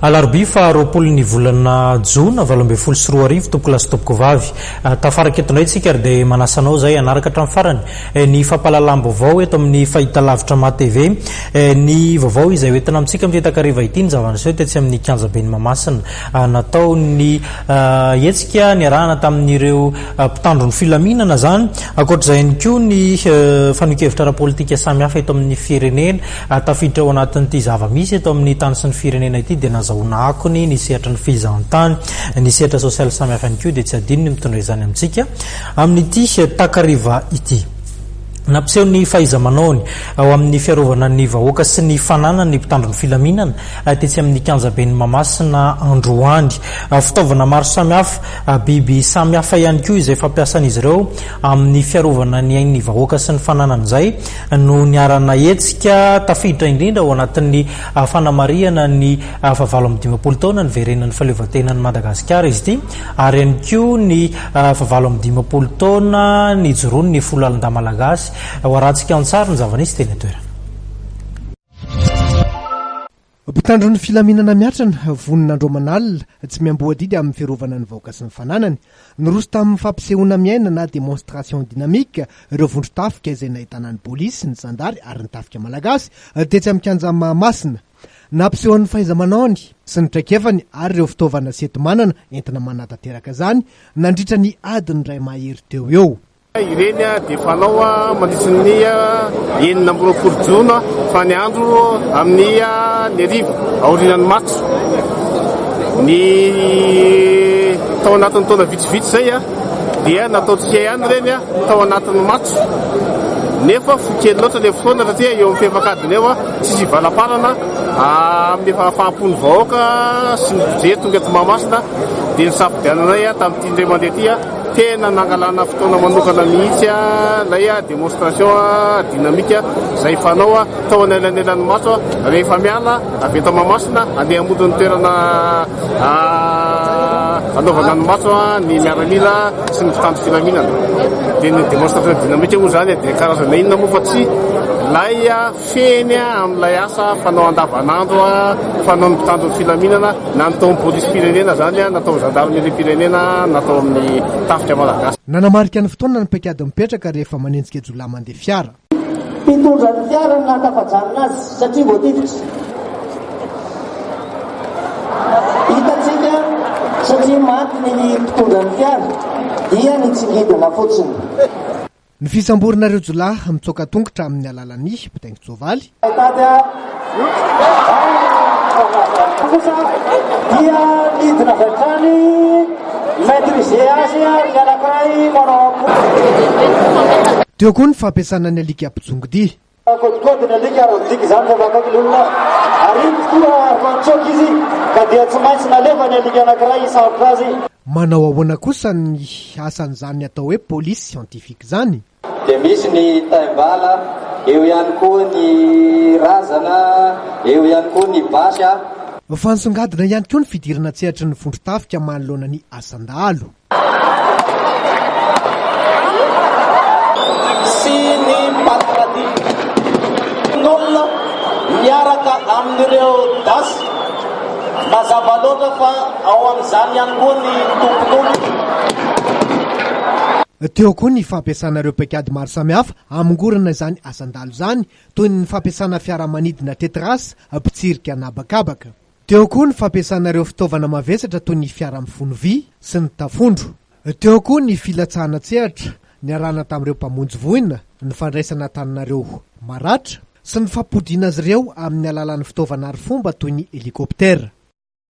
Alarobia faha 20 ny volana jona 2018 tompokolahy sy tompokovavy. Tafaraka eto indray tsika ary dia manasa anao izay hanaraka hatramin'ny farany ny fampahalalam-baovao eto amin'ny fahitalavitra Ma TV. Ny vaovao izay hoentina amintsika amin'ity takariva ity ny zava-niseho tetsy amin'ny kianjaben'i Mahamasina. Natao ny hetsika niarahana tamin'ireo mpitandro ny filaminana izany. Ankoatr'izay ihany koa ny fanehoan-kevitra ara-politika samihafa eto amin'ny firenena. Tafiditra ao anatin'ity zava-misy eto amin'ny tany sy ny firenena ity dia nazahoana akony ny sehatry ny fizahantany. Ny sehatra sosialy samihafa ihany koa dia tsy adino ny mitondra izany amintsika amin'ity takariva ity. Nampiseho ny fahaiza-manaony ao amin'ny fiarovana ny vahoaka sy ny fananany ny mpitandro ny filaminana tetsy amin'ny kianjaben'i Mahamasina androany. Fitaovana maro samihafa, biby samihafa ihany koa izay fampiasan'izy ireo amin'ny fiarovana ny ain'ny vahoaka sy ny fananany izay no niara-nahetsika, tafiditra indrindra ao anatin'ny fanamarihana ny faha-58 taona niverenan'ny fahaleovantenan'i Madagasikara izy ity ary ihany koa ny faha-58 taona nijoroan'ny Foloalindahy Malagasy. Ho arahantsika an-tsary ny zava-nisy teny an-toerana. Mpitandro ny filaminana miatrana, vonona andro aman'alina, tsy miamboho adidy amin'ny fiarovana ny vahoaka sy ny fananany. Niroso tamin'ny fampisehoana miaina na démonstration dynamique ireo vondron-tafika izay nahitana ny polisy, ny zandary ary ny tafika malagasy tetsy amin'ny kianjan'i Mahamasina. Nampiseho ny fahaiza-manaony sy ny traikefany ary ireo fitaovana sy enti-manana entina manatanteraka izany nandritra ny adiny iray mahery teo ho eo. Ireny dia fanao mandritry ny 26 jona fa ny andro amin'ny ny hariva aorianan'ny matso. Ny tao anatin'ny taona vitsivitsy izay dia nataontsika ihany ireny tao anatin'ny matso nefa fohy kely loatra ilay fotoana satria eo amin'ny fefak'adiny eo tsisy hivalamparana amin'ny fahafahampon'ny vahoaka sy ny mpijery tonga eto Mahamasina dia nisafidiananay tamin'ity indray mandeha ity. Tena nangalana fotoana manokana mihitsy ilay démonstration dynamique izay fanao tao anelanelan'ny matso rehefa miala avy eto Mahamasina handeha hamonjy ny toerana hanaovana ny matso ny miaramila sy ny mpitandro filaminana. Dia ny démonstration dynamique moa izany dia karazana inona moa fa tsy ilay Fehiny amin'ilay asa fanao andavanandro fanaon'ny mpitandro ny filaminana na ny tao amin'ny polisim-pirenena izany na tao amin'ny zandarimeriam-pirenena na tao amin'ny tafika malagasy. Nanamarika ny fotoana ny paikady mipetraka rehefa manenjika jiolahy mandeha fiara. Mpitondra ny fiara no nahatafajanona azy satria voatifitra. Hitantsika satria maty ny mpitondra ny fiara dia nitsingidina fotsiny. Ny fisamborana ireo jiolahy mitsoaka tongotra amin'ny alalan'ny mpitaingin-tsoavaly. Tady kosa dia nidina avy hatrany maîtriser azy ny anankiray manao akoho. Teo koa ny fampiasana ny alika mpijongodia. Kaodikaody ny alika ary midika izany fa akaiky ny olona ary iny tokoa raha nitsoaka izy ka dia tsy maintsy nalefa ny alika anankiray hisambotra azy. Manao ahoana kosa ny asan'izany atao hoe police scientifique izany? Dia misy ny taimbala, eo ihany koa ny razana, eo ihany koa ny basy a. Fa nisongadina ihany koa ny fidirana an-tsehatry ny vondron-tafika manoloana ny asan-dahalo. Sy ny mpanaradia olona miaraka amin'ireo das. Mazava loatra fa ao amin'izany ihany koa ny tompon'omby. Teo koa ny fampiasana ireo paikady maro samihafa hamongorana izany asan-dahalo izany, toy ny fampiasana fiaramanidina Tetras mpitsirika an'habakabaka. Teo koa ny fampiasana ireo fitaovana mavesatra toy ny fiara mifono vy sy ny tafondro. Teo koa ny filatsahana an-tsehatra niarahana tamin'ireo mpamonjy voina, ny fandraisana an-tanana ireo maratra sy ny fampodiana azy ireo amin'ny alalan'ny fitaovana arifomba toy ny helikoptera.